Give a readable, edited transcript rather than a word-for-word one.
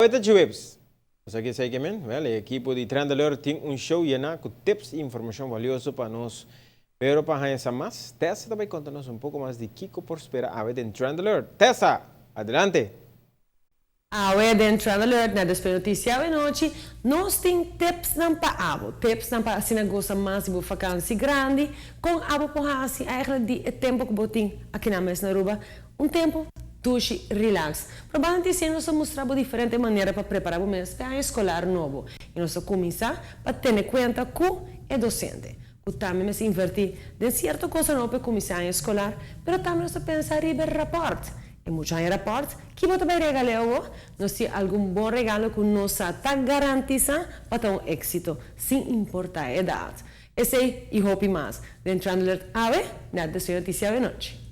Awe ta djuebs. Bo sa ke esei ke men? Wèl, e ekipo di Trend Alert tin un show yená ku tips i informashon valioso pa nos. Pero pa haña sa mas, Tessa ta bai konta nos un poko mas di kiko por spera awe den Trend Alert. Tessa, adelante! Awe den Trend Alert na Despues Noticia awe nochi, nos tin tipsnan pa abo. Tipsnan pa asina gosa mas di bo vakansi grandi. Kon abo por hasi eigenlijk di e tempo ku bo tin akinan mes na Aruba un tempo dushi relax. Pero banda di esei nos ta mustra bo diferente manera pa prepara bo mes p'e aña eskolar nobo. I nos ta kuminsá pa tene kuenta ku e dosente, ku tambe mester invertí den sierto kosa nobo p'e kuminsá aña eskolar, pero tambe nos ta pensa riba e rapòrt. E mucha haña rapòrt, ki bo ta bai regal'é awor? Nos tin algun bon regalo ku nos sa ta garantisá pa ta un éksito, sin importá e edat. Esei i hopi mas den Trend Alert awe, nèt despues notisia awe nochi.